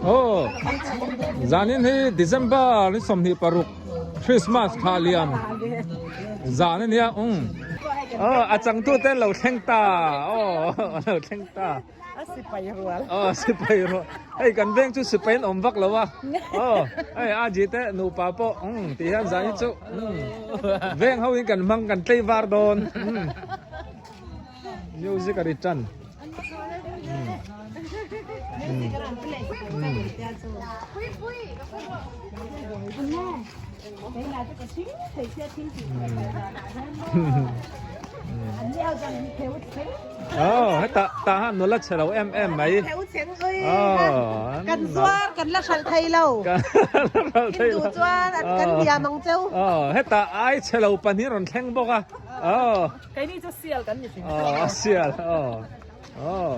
Aw zanin hi December ni 26 Christmas thla lian zan a nia um aw a changtu te lo thleng ta aw a lo thleng ta a sipai rual aw sipai rual hei kan veng chu sipai an awm vak lo a aw hei a ji te nupa pawh um tih hian zan hi chu um veng ho in kan hmang kan tlei var dawn um Music a ri tan. Oh, heta ta han nula chhe lo em em mai. Oh, kan zuar kan la hral thei lo. Kan la hral thei lo. Duh chuan kan bia mang cheu. Oh, heta ai chhe lo pan hi rawn thleng bawk a. Oh. Keini chu sial kan ni hrim. Aw a sial aw aw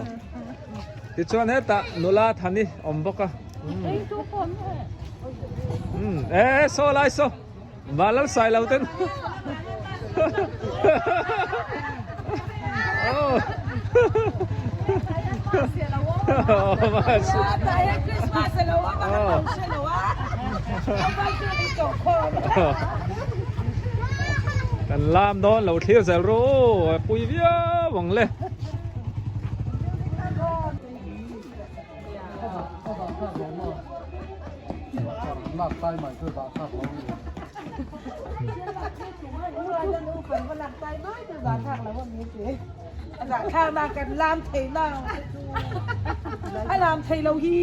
tichuan hetah nula thani awm bawk a umm e saw lai saw Vanlal sai lo ten aw Kan lam dawn lo thlir zel ru a pui viau ang le. A lam thei lo hi.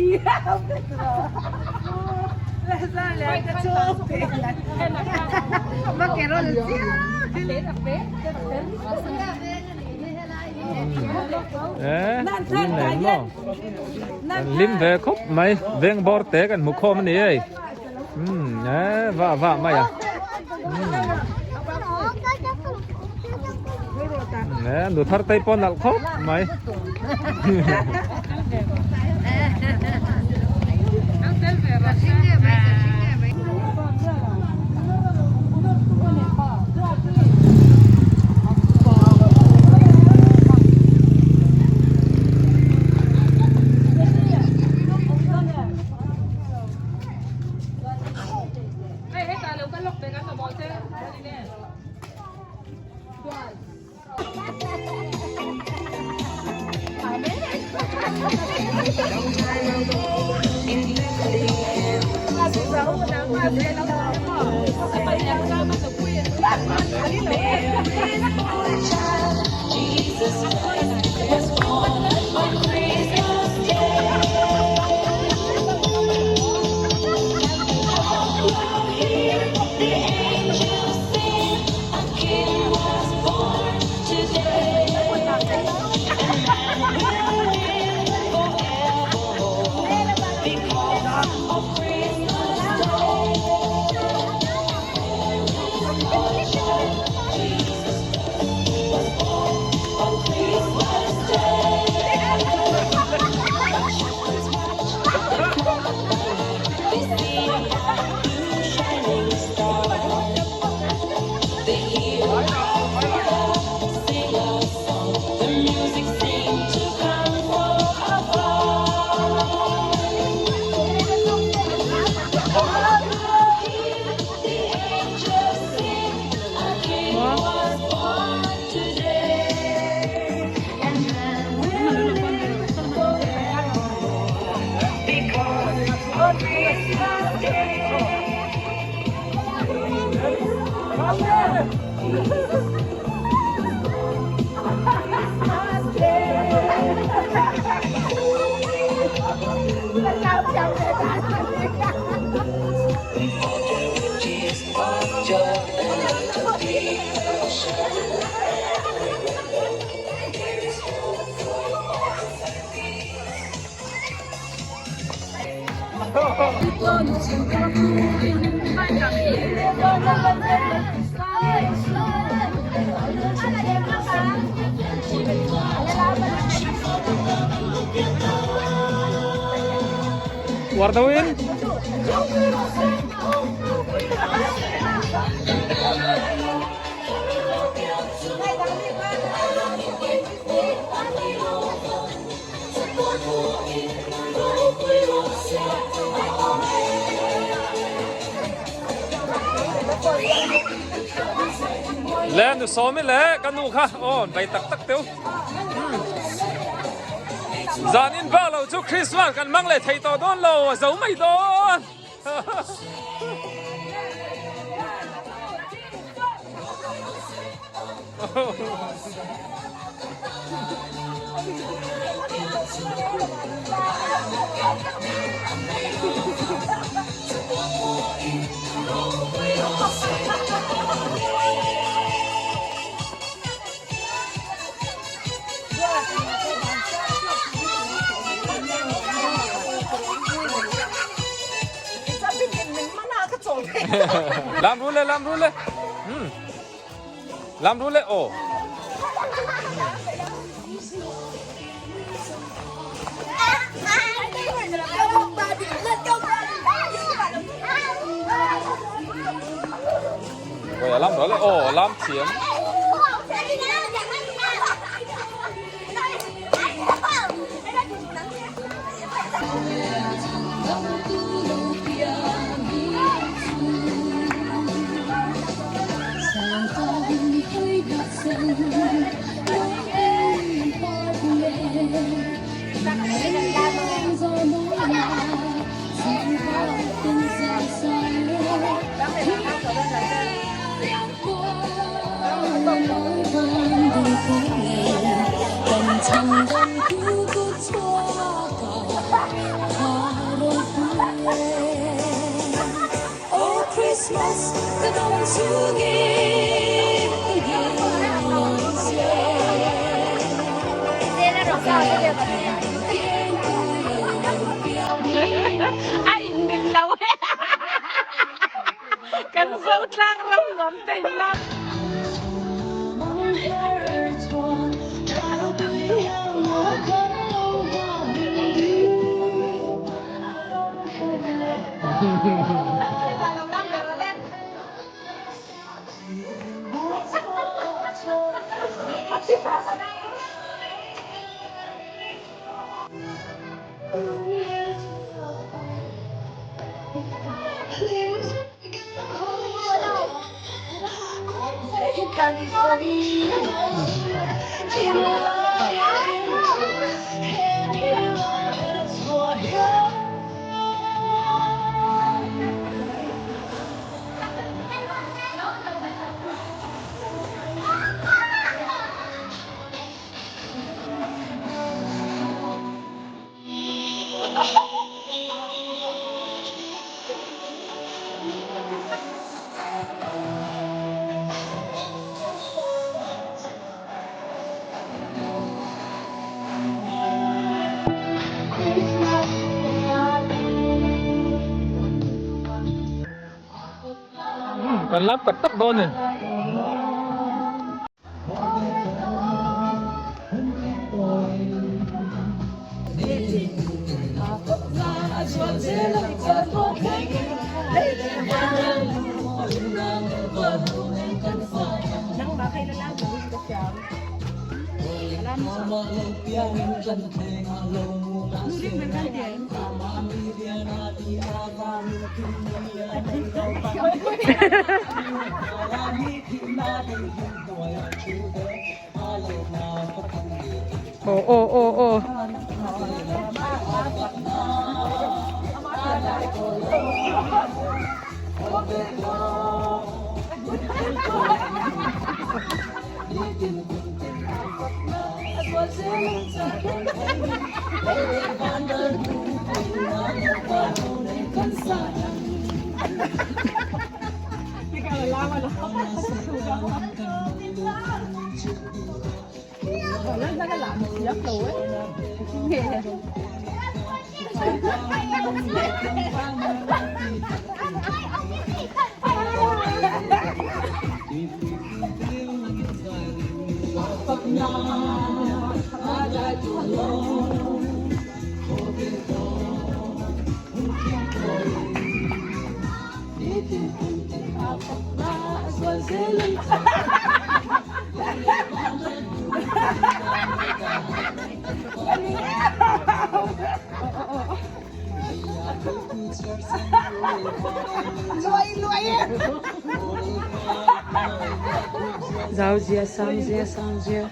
E lim nen maw kan lim ve khawp mai veng bawr te kan hmu khawm a ni ei umm e vah vah mai a umm e nu thar te pawh nalh khawp mai. Uar deuh in. Le nu sawmi le ka nu kha aw bei tak tak teu. Zan in ba lo chu Christmas kan mang le thei tawh dawn lo a zo mai dawn. Lam ru le lam ru le. Lam ru le aw. Oi lam ru le aw lam thiam. A in ning lo kan zo tlang ram nuam te in lam. Kan lam tak tak dawn ni. Aw aw aw aw. Luai luai. Zau zia sang zia sang zia.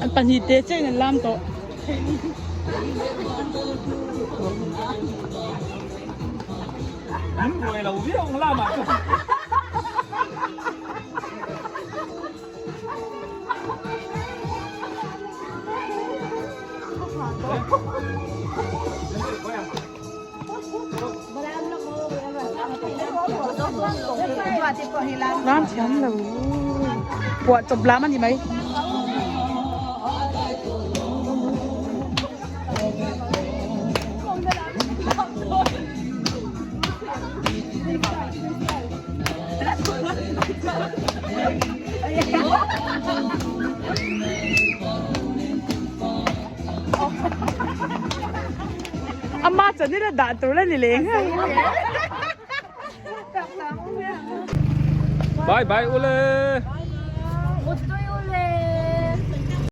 An pahnih te chiah in an lam tawh. Min ruai lo viau ang lam ah chuan. Lam thiam lo puah chawp lam a ni mai. Ama chan ila dah tur la ni leng. Bye bye ule.